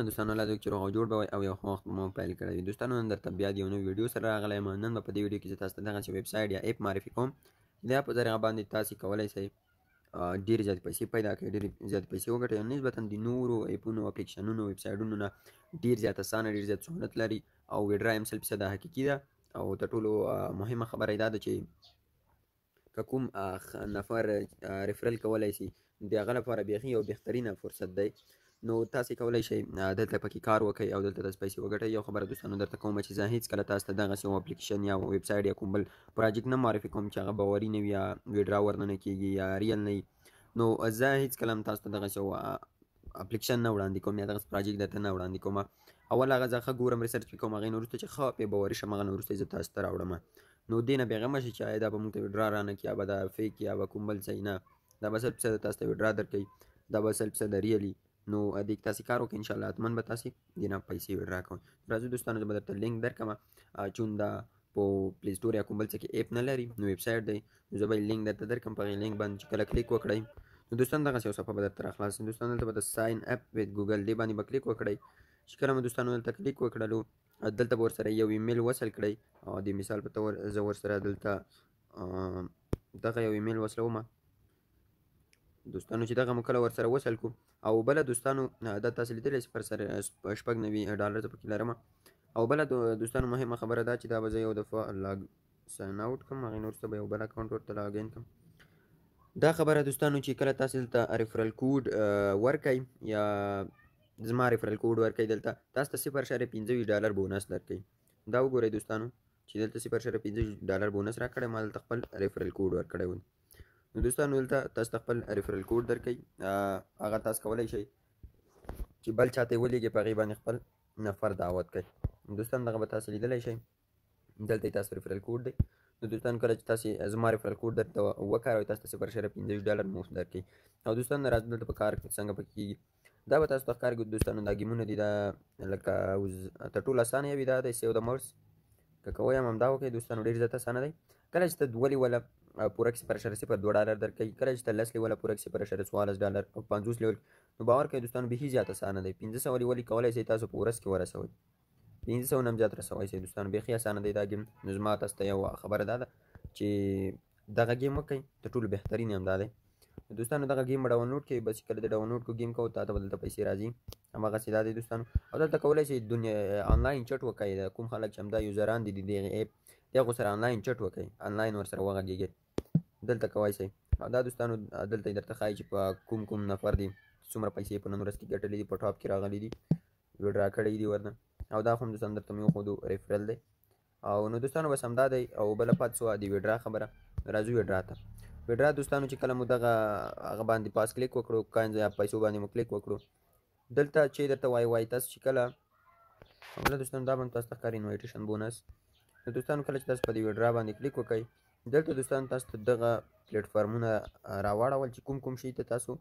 دوستانو الله دې چې روغ او جوړ به وئ او یو ښه وخت به مو پیل کړی وي. دوستانو نن درته بیا د یو نوي ویډیو سره راغلی یم. نن به په دې ویډیو کې زه تاسو ته دغسې ویب سایټ یا اپ معرفي کوم چې دا په ذریعه باندې تاسې کولی شئ ډېرې زیاتې پیسې پیدا کړئ، ډېرې زیاتې پیسې وګټئ. نسبتاً د نورو اپونو، اپلیکیشنونو، ویب سایټونو نه ډېر زیات اسانه، ډېر زیات سهولت لري او ویډرا هم 100% حقیقي ده. او تر ټولو مهمه خبره یې دا ده چې که کوم نفر referral کولی شي د هغه لپاره بیخي یو بهترینه فرصت دی. نو تاسې کولی شئ دلته پکې کار وکړئ او دلته تاسې پیسې وګټئ. یو خبره دوستانو درته کوم چې زه هېڅکله تاسو ته دغسې یو اپلیکیشن یا ویب سایټ یا کوم بل پروجیکټ نه معرفي کوم چې هغه باوري نه وي یا withdraw ورنه نه کېږي یا real نه وي. نو زه هېڅکله هم تاسو ته دغسې یو اپلیکیشن نه وړاندې کوم یا دغسې پروجیکټ درته نه وړاندې کوم. اول هغه زه ښه ګورم، research پرې کوم، هغې نه وروسته چې ښه پرې باوري شم هغه نه وروسته زه تاسو ته راوړم. نو دې نه بېغمه شئ چې آیا دا به موږ ته withdraw رانه کړي یا به دا fake یا به کوم بل څه، نه، دا به 100% تاسو ته withdraw درکوي، دا به 100% real وي. نو دې کې تاسې کار وکړئ، انشاءالله حتما به تاسې دې نه پیسې withdraw کوئ. راځو دوستانو زه به درته لینک درکړم، چون دا په Play Store یا کوم بل څه کې app نه لري، نو ویب سایټ دی، نو زه به یې لینک درته درکړم. په هغې لینک باندې چې کله کلیک وکړئ نو دوستان دغسې یو صفحه به درته راخلاص شي. دوستان دلته به د sign up with Google دې باندې به کلیک وکړئ. چې کله مو دوستانو دلته کلیک وکړلو دلته به ورسره یو ایمیل وصل کړئ. او د مثال په تور زه ورسره دلته دغه یو ایمیل وصلوم دوستانو، چې دغه مو کله ورسره وصل کړو. او بله دوستانو دا تاسې لیدلی 0.96 ډالر زه پکې لرم. او بله دوستانو مهمه خبره دا چې دا به زه یو دفعه log sign out کړم، هغې نه وروسته به یو بل اکاونټ ورته log in کړم. دا خبره دوستانو چې کله تاسې دلته referral code ورکئ یا زما referral code ورکئ، دلته تاسو ته 0.25 ډالر bonus درکوي. دا وګورئ دوستانو چې دلته 0.25 ډالر bonus راکړی، ما دلته خپل referral code ورکړی و. نو دوستانو دلته تاسو ته خپل referral code درکوي، هغه تاسو کولی شئ چې بل چاته یې ولیږئ، په هغې باندې خپل نفر دعوت کړئ. دوستان دغه به تاسو لیدلی شئ، دلته یې تاسو referral code دی. نو دوستان کله چې تاسې زما referral code درته وکاروئ تاسو ته 0.25 ډالر مفت درکوي. او دوستان راځو دلته په کار څنګه پکې کېږي، دا به تاسو ته ښکاري. دوستانو دا ګیمونه دي، دا لکه اوس تر ټولو اسانه یو دا دی Save the Mars، که کوی هم همدا وکړئ دوستانو، ډېر زیات اسانه دی. کله چې ته دوه لیوله پوره کړې 0.02 ډالر درکوي، کله چې ته لس لیوله پوره کړې 0.14 ډالر او 50 لیول، نو باور کوئ دوستانو بیخي زیات اسانه دی. 500 لیولې کولی شئ تاسو په ورځ کې ورسوئ، 500 نه هم زیات رسوی شئ دوستانو، بیخي اسانه دی دا game. نو زما تاسو ته یو خبره دا ده چې دغه game وکړئ، تر ټولو بهترین هم دا دی دوستانو. دغه game به download کړئ، بس کله د download کړو game کوو تا ته به دلته پیسې راځي، هماغسې دا دی دوستانو. او دلته کولی شئ دنیا آنلاین چټ وکړئ، کوم خلک چې همدا یوزران دي د دغې app د هغو سره آنلاین چټ وکړئ، آنلاین ورسره وغږېږئ، دلته کوی شئ. او دا دوستانو دلته یې درته ښایي چې په کوم کوم نفر دي څومره پیسې په نن ورځ کې ګټلې دي، په top کې راغلي دي، withdraw کړی دي ورنه. او دا خو هم دوستانو درته مې وښودو referral دی. او نو دوستانو بس همدا دی. او بله پاتې شوه د withdraw خبره، راځو withdraw ته. withdraw دوستانو چې کله مو دغه هغه باندې پاس کلیک وکړو، coins یا پیسو باندې مو کلیک وکړو، دلته چې درته وایي وایي تاسو چې کله بله دوستانو دا به هم تاسو ته ښکاري invitation bonus. نو دوستانو کله چې تاسو په دې withdraw باندې کلیک وکړئ، دلته دوستانو تاسو ته دغه پلیټفارمونه راواړول چې کوم کوم شي ته تاسو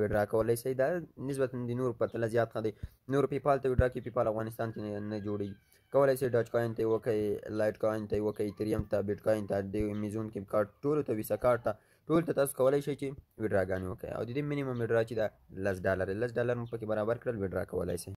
withdraw کولی شئ. دا نسبتاً د نورو پرتله زیات ښه دی. نور PayPal ته withdraw کوي، PayPal افغانستان کې نه جوړېږي. کولی شئ Dogecoin ته یې وکړئ، Litecoin ته یې وکړئ، Ethereum ته، بیټ کوین ته، د Amazon کې کارت ټولو ته، Visa card ته، ټولو ته تاسو کولی شئ چې withdraw ګانې وکړئ. او د دې minimum withdraw چې ده لس ډالر، لس ډالر مو پکې برابر کړل withdraw کولی شئ.